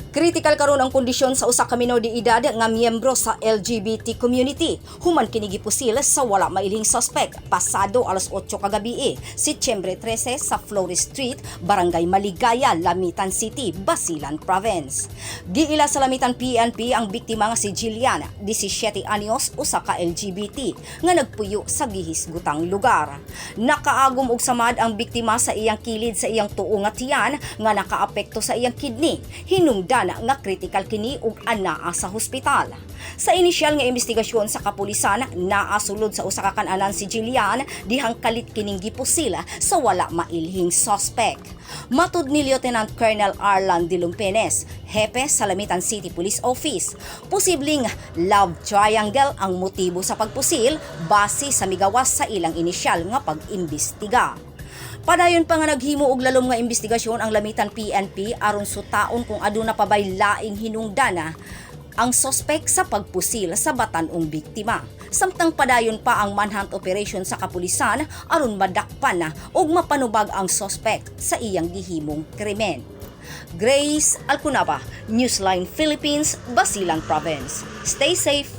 Critical karon ang kondisyon sa usa ka minor de edad nga miyembro sa LGBT community. Human kini gipusil sa wala mailhing suspect pasado alas 8 kagabi, Setyembre 13, sa Flores Street, Barangay Maligaya, Lamitan City, Basilan Province. Giila sa Lamitan PNP ang biktima nga si Jillian, 17 anyos, usa ka LGBT nga nagpuyo sa gihisgutang lugar. Nakaagom og samad ang biktima sa iyang kilid sa iyang tuo nga tiyan nga nakaapekto sa iyang kidney. Hinungdan nga critical kini ug anaa sa hospital. Sa inisyal nga investigasyon sa kapulisan, naa sulod sa usa ka kan-anan si Jillian dihang kalit kining gipusil sa wala mailhing suspect. Matud ni Lieutenant Colonel Arlan de Lumpenes, hepe sa Lamitan City Police Office, posibleng love triangle ang motibo sa pagpusil base sa migawas sa ilang inisyal nga pag-imbestiga. Padayon pa nga naghimo og lalom nga investigasyon ang Lamitan PNP aron sutaon kung aduna pa bay laing hinungdana ang sospek sa pagpusil sa batan-ong biktima. Samtang padayon pa ang manhunt operation sa kapulisan aron madakpan na ug mapanubag ang sospek sa iyang gihimong krimen. Grace Alcunaba, Newsline Philippines, Basilan Province. Stay safe.